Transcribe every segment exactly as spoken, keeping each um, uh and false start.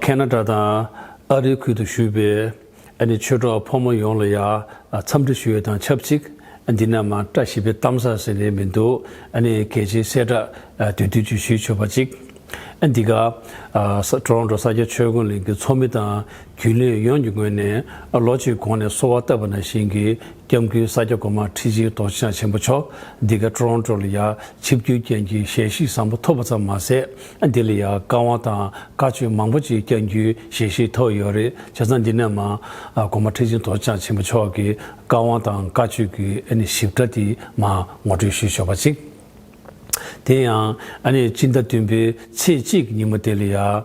ཁེ་ན་ཌ་དང་ཨ་རིའི་ཁུལ་དུ་བཞུགས་པའི་ཨ་ནི་ཆོས་གྲོགས་ཕོ་མོ་ཡོངས་ལ་ཡང་འཚམས་འདྲི་ཞུ་ཡས་དང་ཆབས་ཅིག་འདི་ནས་མར་བཀྲ་ཤིས་པའི་གཏམ་གསར་ཟེར་ནས་མི་འདུག་ཨ་ནི་གལ་ཆེའི་གསལ་བསྒྲགས་དུས་དུས་ཅིག་ཞུས་ཆོག་པ་ཅིག་འདི་ག་ཊོ་རོན་ཊོ་ས་སྐྱ་ཆོས་ཀུན་གླིང་གི་ཚོགས་མི་དང་རྒྱུན་ལས་ཡོངས་ཀྱི་ངོས་ནས་ལོ་གཅིག་གོང་ནས་གསོལ་བ་བཏབ་པ་ནང་བཞིན་གྱི་སྐྱབས་མགོན་ས་སྐྱ་གོང་མ་ཁྲི་ཆེན་རྡོ་རྗེ་འཆང་ཆེན་པོ་མཆོག་འདི་ག་ཊོ་རོན་ཊོ་ལ་ཡང་ཆིབས་བསྒྱུར་མཁན་གྱི་ཞལ་བཞེས་བཟང་པོ་ཐོབ་པ་ཙམ་མ་ཟད། འདི་ལ་ཡང་བཀའ་དབང་དང་བཀའ་ཆོས་མང་པོ་ཅིག་བསྐྱང་རྒྱུའི་ཞལ་བཞེས་ཐོབ་ཡོད་རེད། བྱས་ཙང་འདི་ནས་མར་གོང་མ་ཁྲི་ཆེན་རྡོ་རྗེ་འཆང་ཆེན་པོ་མཆོག་གི་བཀའ་དབང་དང་བཀའ་ཆོས་ཀྱི་ཨ་ནི་ཞིབ་ཕྲ་དེ་མར་ངོ་སྤྲོད་ཞུས་ཆོག་པ་ཅིག་དེ་ཡང་ཨ་ནི་སྤྱི་ཟླ་བདུན་པའི་ཚེས་གཅིག་ཉིན་མོ་དེ་ལ་ཡང་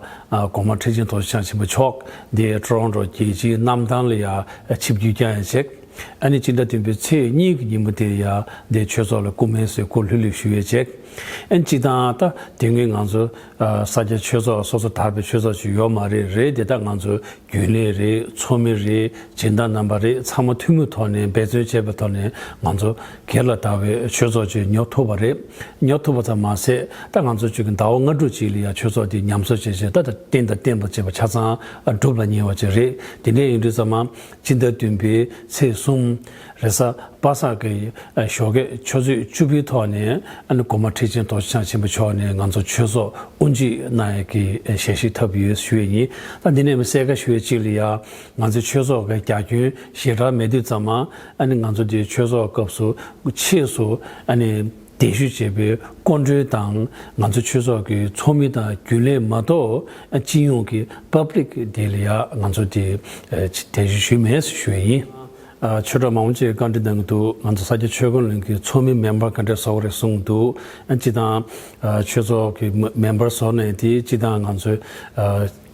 གོང་མ་ཁྲི་ཆེན་རྡོ་རྗེ་འཆང་ཆེན་པོ་མཆོག་འདི་ཊོ་རོན་ཊོ་རྒྱལ་སྤྱིའི་གནམ་ཐང་ལ་ཡང་ཆིབས་བསྒྱུར་བསྐྱངས་ཡ་བྱས། ཨ་ནི་སྤྱི་ཟླ་བདུན་པའི་ཚེས་གཉིས་ཀྱི་ཉིན་མོ་དེ་ཡང་འདི་ཆོས་ཚོགས་ལ་སྐུ་སྨན་གསོལ་སྐུ་ལྷུས་ལྷུས་ཞུ་ཡས་བྱས། ཨ་ནི་སྤྱིར་བཏང་ད་དེ་སྔོན་ང་ཚོ་ས་སྐྱ་ཆོས་ཚོགས་སོ་སོ་དར་བའི་ཆོས་ཚོགས་ཅིག་ཡོད་མ་རེད། རེད་དེ་ད་ང་ཚོ་རྒྱུན་ལས་རེད། ཚོགས་མི་རེད། སྦྱིན་བདག་རྣམ་པ་རེད། ཚང་མ་འཐུས་མི་ཐོག་ནས་འབད་བརྩོན་བྱས་པའི་ཐོག་ནས་ང་ཚོ་སྒེར་ལ་དར་བའི་ཆོས་ཚོགས་ཅིག་ཉོ་ཐུབ་པ་རེད། ཉོ་ཐུབ་པ་ཙམ་མ་ཟད་ད་ང་ཚོ་ཅིག་གི་ཟླ་བ་ལྔ་དྲུག་ཅིག་ལ་ཡང་ཆོས་ཚོགས་དེ་ཉམས་གསོ་བྱས་བྱས་ད་ད་རྟེན་དང་བརྟེན་པ་བྱས་པ་ཆ་ཚང་སྒྲུབ་ལ་ཉེ་བ་ཅིག་རེད། དེ་འདྲ་ཡིན་དུས་ཙམ་མ་སྤྱི་ཟླ་བདུན་པའི་ཚེས་གསུམ་རེས་གཟའ་པ་སངས་ཀྱི་ཞོགས་ཀས་ཆུ་ཚོད་བཅུ་པའི་ཐོག་ནས་ཨ་ནི་གོང་མ་ཁྲི་ཆེན་རྡོ་རྗེ་འཆང་ཆེན་པོ་མཆོག་ནས་ང་ཚོ་ཆོས་ཚོགས་དབུ་འབྱེད་གནང་ཡས་ཀྱི་ཞལ་བཞེས་ཐོབ་ཡོད་ཞུ་ཡས་ཡིན། ད་འདི་ནས་མི་གསལ་ཁ་ཞུ་ཡས་གཅིག་ལ་ཡ་ང་ཚོའི་ཆོས་ཚོགས་ཀྱི་རྒྱ་ཁྱོན་ཞེ་དྲག་མེད་དུས་ཙམ་མ་ཨ་ནི་ང་ཚོ་འདིའི་ཆོས་ཚོགས་སྐབས་སུ་ཆེས་སུ་ཨ་ནི་གདན་ཞུ་བྱས་པའི་སྐུ་མགྲོན་དང་ང་ཚོ་ཆོས་ཚོགས་ཀྱི་ཚོགས་མི་དང་རྒྱུན་ལས་མ་གཏོགས་སྤྱི་ཡོངས་ཀྱི་པབ་ལིག་དེ་ལ་ཡ་ང་ཚོ་དེ་གདན་ཞུ་ཞུས་མེད་ཞུ་ཡས་ཡིན། ཆོས་གྲོགས་མང་པོ་ཅིག་བཀའ་འདྲི་གནང་གི་འདུག་ང་ཚོ་ས་སྐྱ་ཆོས་ཀུན་གླིང་གི་ཚོགས་མི་མེམ་བར་ག་འདྲས་བཟོ་དགོས་རེད་གསུངས་འདུག་སྤྱི་བཏང་ཆོས་ཚོགས་ཀྱི་མེམ་བར་བཟོ་ནས་དེ་སྤྱི་བཏང་ང་ཚོའི་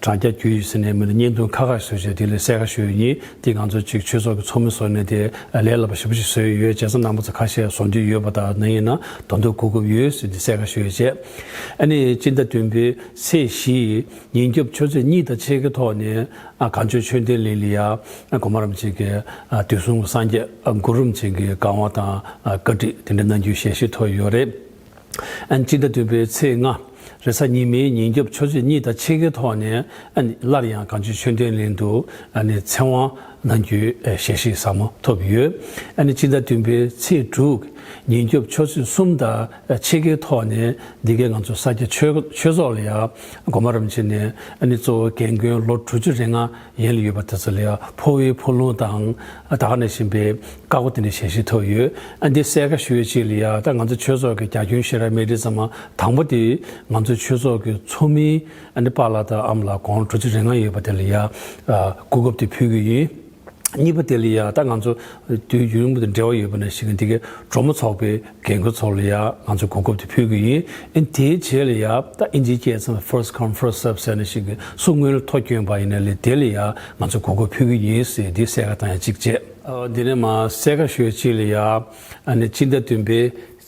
དྲ་རྒྱ་བརྒྱུད་ཟེར་ནས་མི་ལ་བརྙན་ཐུང་ཁ་ཁ་བཟོས་བྱས་དེ་ལ་གསལ་ཁ་ཞུ་ཡས་ཡིན། དེ་ང་ཚོ་ཅིག་ཆོས་ཚོགས་ཀྱི་ཚོགས་མི་བཟོ་ནས་དེ་ལས་སླ་པོ་ཞེ་པོ་ཅིག་བཟོས་ཡོད། བྱས་ཙང་རྣམ་པ་ཚོ་ཁ་ཤས་བཟོ་འདོད་ཡོད་པ་དང་ན་ཡིན་ན་ད་དུང་གོ་སྐབས་ཡོད་ཟེར་དེ་གསལ་ཁ་ཞུ་ཡས་བྱས། ཨ་ནི་སྤྱི་ཟླ་བདུན་པའི་ཚེས་བཞི་ཉིན་རྒྱབ་ཆུ་ཚོད་གཉིས་དང་ཕྱེད་ཀའི་ཐོག་ནས་ཨ་བཀའ་འགྱུར་ཆོས་ལྡན་གླིང་ལ་ཡ་ཨ་གོང་མ་རིན་པོ་ཆེ་གི་ཨ་དུས་གསུམ་གྱི་སངས་རྒྱས་ཨ་གུ་རུ་རིན་པོ་ཆེ་གི་བཀའ་དབང་དང་ཨ་བཀའ་ཁྲིད་དེ་འདྲ་གནང་རྒྱུའི་ཞལ་བཞེས་ཐོབ་ཡོད་རེད། ཨ་སྤྱི་ཟླ་བདུན་པའི་ཚེས་ལྔ་རེས་གཟའ་ཉི་མའི་ཉིན་རྒྱབ་ཆུ་ཚོད་གཉིས་དང་ཕྱེད་ཀའི་ཐོག་ནས་ཨ་སླར་ཡང་བཀའ་འགྱུར་ཆོས་ལྡན་གླིང་དུ་ཨ་ནི་ཚེ་དབང་གནང་རྒྱུའི་ཨ་ཞལ་བཞེས་ཟབ་མོ་ཐོབ་ཡོད། ཨ་ནི་སྤྱི་ཟླ་བདུན་པའི་ཚེས་དྲུག་ཉིན་རྒྱབ་ཆུ་ཚོད་གསུམ་དང་ཕྱེད་ཀའི་ཐོག་ནས་འདི་གའི་ང་ཚོ་ས་སྐྱ་ཆོས་ཆོས་ཚོགས་ལ་ཡང་གོང་མ་རིན་པོ་ཆེ་ནས་ཨ་ནི་གཙོ་བོ་རྒན་རྒོན་ལོ་དྲུག་ཅུ་རེ་ལྔ་ཡན་ལ་ཡོད་པ་དེ་ཚོ་ལ་ཡང་འཕོ་བའི་འཕོ་ལུང་དང་ད་ག་ནང་བཞིན་པའི་བཀའ་བསྒོ་དེ་འདྲ་ཞལ་བཞེས་ཐོབ་ཡོད། ཨ་འདི་གསལ་ཁ་ཞུ་ཡས་གཅིག་ལ་ཡང་ད་ང་ཚོ་ཆོས་ཚོགས་ཀྱི་རྒྱ་ཁྱོན་ཞེ་དྲག་མེད་དུས་ཙམ་མ་དང་པོ་དེ་ང་ཚོ་ཆོས་ཚོགས་ཀྱི་ཚོགས་མི་ཨ་ནི་པཱ་ལགས་དང་ཨ་མ་ལགས་དགུང་ལོ་དྲུག་ཅུ་རེ་ལྔ་ཡོད་པ་དེ་ལ་ཡང་གོ་སྐབས་དེ་ཕུལ་གྱི་ཡིན། གཉིས་པ་དེ་ལ་ཡང་ད་ང་ཚོ་དུས་ཡུན་རིང་པོ་དང་འབྲེལ་བ་ཡོད་པ་ནང་བཞིན་འདི་གའི་གྲོགས་མོ་ཚོགས་པའི་རྒན་རྒོན་ཚོ་ལ་ཡང་ང་ཚོ་གོ་སྐབས་དེ་ཕུལ་གྱི་ཡིན། ཨ་དེའི་རྗེས་ལ་ཡང་ད་ཨིན་ཇིའི་སྐད་ཙམ་first come first serve ཟེར་ནང་བཞིན་གྱི་སུ་སྔོན་ལ་ཐོ་བསྐྱོན་པ་ཡིན་ན་ལས་དེ་ལ་ཡང་ང་ཚོ་གོ་སྐབས་ཕུལ་གྱི་ཡིན་ཟེར་འདི་གསལ་ཁ་བཏང་ཡ་གཅིག་བྱས། ཨ་འདི་ནས་མར་གསལ་ཁ་ཞུ་ཡ་གཅིག་ལ་ཡང་ཨ་ནི་སྤྱི་ཟླ་བདུན་པའི་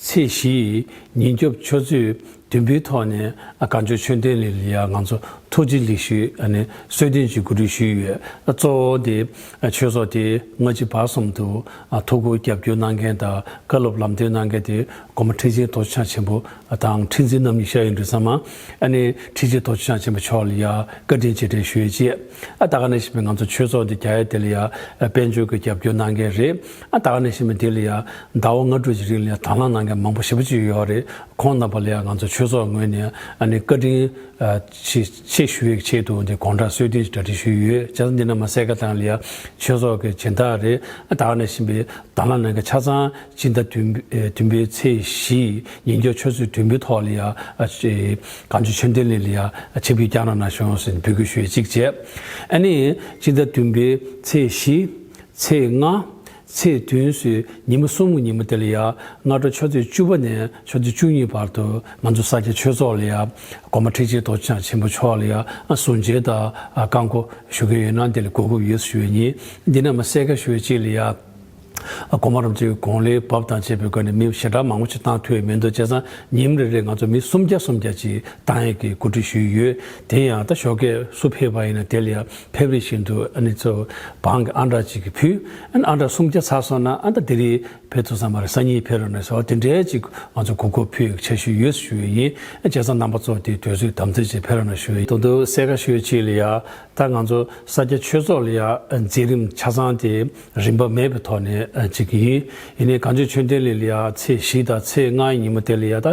ཚེས་བཞི་ཉིན་རྒྱབ་ཆུ་ཚོད་བདུན་པའི་ཐོག་ནས་ཨ་བཀའ་འགྱུར་ཆོས་ལྡན་གླིང་ལ་ཡང་ང་ཚོ་ཐུགས་རྗེ་ལེགས་ཞུའི་ཨ་ནི་གསོལ་སྟོན་གྱི་གོ་སྒྲིག་ཞུས་ཡོད། ཨ་གཙོ་བོ་དེ་ཨ་ཆོས་ཚོགས་དེ་སྔ་ཕྱི་བར་གསུམ་དུ་ཨ་ཐུགས་ཁུར་རྒྱབ་སྐྱོར་གནང་མཁན་དང་བཀའ་སློབ་ལམ་སྟོན་གནང་མཁན་དེ་གོང་མ་ཁྲི་ཆེན་རྡོ་རྗེ་འཆང་ཆེན་པོ་དང་ཁྲི་འཛིན་རྣམ་གཉིས་ཤར་ཡོང་དུས་ཙམ་མ་ཨ་ནི་ཁྲི་ཆེན་རྡོ་རྗེ་འཆང་ཆེན་པོ་མཆོག་ལ་ཡང་བཀའ་དྲིན་རྗེས་དྲན་ཞུ་ཡས་བཅས། ཨ་ད་ག་ནང་བཞིན་པའི་ང་ཚོ་ཆོས་ཚོགས་འདི་རྒྱག་ཡས་དེ་ལ་ཡང་དཔལ་འབྱོར་གྱི་རྒྱབ་སྐྱོར་གནང་མཁན་རེད། ཨ་ད་ག་ནང་བཞིན་པའི་དེ་ལ་ཡང་ཟླ་བ་ལྔ་དྲུག་གི་རིང་ལ་ཡང་དང་བླངས་གནང་མཁན་མང་པོ་ཞེ་པོ་ཅིག་ཡོད་རེད། ཁོང་རྣམ་པ་ལ་ཡང་ང་ཚོ་ཆོས་ཚོགས་ངོས་ནས་ཨ་ནི་བཀའ་དྲིན་ཆེ་ཆེ་ཞུ་ཡས་ཆེད་དུ་འདི་དགོང་དག་གསོལ་སྟོན་གྱི་གྲ་སྒྲིག་ཞུས་ཡོད། བྱས་ཙང་འདི་ནས་མར་གསལ་ཁ་བཏང་ལ་ཡང་ཆོས་ཚོགས་ཀྱི་སྦྱིན་བདག་རེད། ཨ་ད་ག་ནང་བཞིན་པའི་དང་བླངས་གནང་མཁན་ཆ་ཚང་སྤྱི་ཟླ་བདུན་པའི་ཚེས་བཞི་ཉིན་རྒྱབ་ཆུ་ཚོད་བདུན་པའི་ཐོག་ལ་ཡང་ཨ་ཅེ་བཀའ་འགྱུར་ཆོས་ལྡན་གླིང་ལ་ཡང་ཨ་ཆིབས་བསྒྱུར་བསྐྱངས་གནང་གནང་ཤོག་ཟེར་འབོད་སྐུལ་ཞུ་ཡས་གཅིག་བྱས། ཨ་ནི་སྤྱི་ཟླ་བདུན་པའི་ཚེས་བཞི་ཚེས་ལྔ་ཚེས་བདུན་ཚོའི་ཉི་མ་གསུམ་གྱི་ཉིན་མོ་དེ་ལ་ཡང་སྔ་དྲོ་ཆུ་ཚོད་བཅུ་པ་ནས་ཆུ་ཚོད་བཅུ་གཉིས་བར་དུ་ང་ཚོ་ས་སྐྱ་ཆོས་ཚོགས་ལ་ཡང་གོང་མ་ཁྲི་ཆེན་རྡོ་རྗེ་འཆང་ཆེན་པོ་མཆོག་ལ་ཡང་ཨ་གསུང་ཆོས་དང་ཨ་བཀའ་བསྒོ་ཞུ་མཁན་ཡོད་ན་དེ་ལ་གོ་སྐབས་ཡོད་ཞུ་ཡས་ཡིན། འདི་ནས་མར་གསལ་ཁ་ཞུ་ཡས་གཅིག་ལ་ཡང་ ཨ། གོང་མ་རིན་པོ་ཆེའི་དགུང་ལོའི་བབས་དང་བཅས་པའི་སྒོ་ནས་མི་ཞེ་དྲག་མང་པོ་ཞིག་བཏང་ཐུབ་ཡས་མི་འདུག། བྱས་ཙང་ཉིན་རེ་རེ་ང་ཚོ་མི་སུམ་བརྒྱ་སུམ་བརྒྱ་ཅིག་བཏང་ཡས་ཀྱི་གོ་སྒྲིག་ཞུས་ཡོད། དེ་ཡང་ད་ཞོགས་ཀས་སུ་ཕེབས་པ་ཡིན་ན་དེ་ལ་ཡང་ཕེབས་རིམ་བཞིན་དུ་ཨ་ནི་ཚོ་བང་གི་ཨང་གྲངས་ཅིག་གི་ཕུལ། ཨ་ནི་ཨང་གྲངས་སུམ་བརྒྱ་ཚར་སོང་ན་ཨ་ད་དེ་རིང་ཕེབས་ཐུབ་ས་མ་རེད། སང་ཉིན་ཕེབས་རོགས་གནང་ཟེར་བ་དེ་འདྲའི་ཅིག་ང་ཚོ་གོ་སྐབས་ཕུལ་ཡས་འཆར་གཞི་ཡོད་ཞུ་ཡས་ཡིན། བྱས་ཙང་རྣམ་པ་ཚོ་དེ་དུས་ཚོད་དམ་འཛིན་བྱས་ཕེབས་རོགས་གནང་ཞུ་ཡས་ཡིན། དོན་དུ་གསལ་ཁ་ཞུ་ཡས་ཅིག་ལ་ཡ། ད་ང་ཚོ་ས་སྐྱ་ཆོས་ཚོགས་ལ་ཡ་མཛད་རིམ་ཆ་ཚང་དེ་རིམ་པ་མེད་པའི་ཐོག་ནས་ཅིག་ཡིན། ཡིན་ནའི་གངས་ལྗོངས་ཆོས་ལྡན་གླིང་ལ་ཡ་ཚེས་བཞི་དང་ཚེས་ལྔའི་ཉིན་མོ་དེ་ལ་ཡ་ད་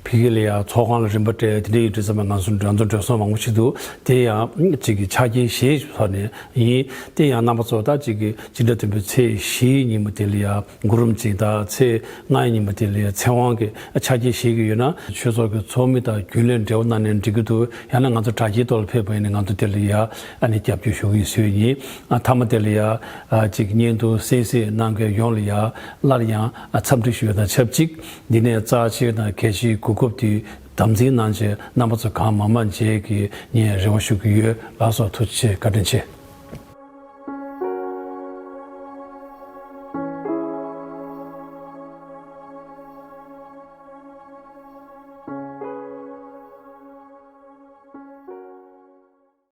ཕ་གི་ལ་ཡ་ཚོགས་ཁང་ལ་རིམ་པ་སྤྲད་དེ་འདྲ་ཡིན་དུས་ཙམ་པ་ང་ཚོ་འགྲོ་ཚོང་འགྲོ་སོང་མང་པོ་ཞིག་འདུག། དེ་ཡང་ཅིག་གི་ཆ་རྐྱེན་བཞིའི་ཐོག་ནས་ཡིན། དེ་ཡང་རྣམ་པ་ཚོ་ད་ཅིག་གི་སྤྱི་ཟླ་བདུན་པའི་ཚེས་བཞིའི་ཉིན་མོ་དེ་ལ་ཡ་གུ་རུམ་ཅིག་དང་ཚེས་ལྔའི་ཉིན་མོ་དེ་ལ་ཡ་ཚེ་དབང་གི་ཆ་རྐྱེན་བཞེས་ཀྱི་ཡོད་ན་ཆོས་ཚོགས་ཀྱི་ཚོགས་མི་དང་རྒྱུན་ལས་འབྲེལ་བ་གནང་ནས་འགྲིག་གི་འདུག། ཡང་ན་ང་ཚོ་དྲ་རྒྱའི་ཐོག་ལ་ཕེབས་པ་ཡིན་ན་ང་ཚོ་དེ་ལ་ཡ་ཨ་ནི་རྒྱབ་སྐྱོར་ཞུ་གི་ཡིན་ཟེར་ཡིན། ཨ། མཐའ་མ་དེ་ལ་ཡ་ཨ་ཅིག་བརྙན་ཐུང་གསན་གཟིགས་གནང་མཁན་ཡོངས་ལ་ཡ་སླར་ཡང་ཨ་འཚམས་འདྲི་ཞུ་བ་དང་ཆབས་ཅིག། འདི་ནས་རྩ་ཆེ་དང་གལ་ཆེའི་གོ་སྐབས་དེ་དམ་འཛིན་གནང་བྱས་རྣམ་པ་ཚོ་གང་མང་མང་མཇལ་གྱི་ངས་རེ་བ་ཞུ་གི་ཡོད། ལགས་སོ། ཐུགས་རྗེ་ཆེ། བཀའ་དྲིན་ཆེ།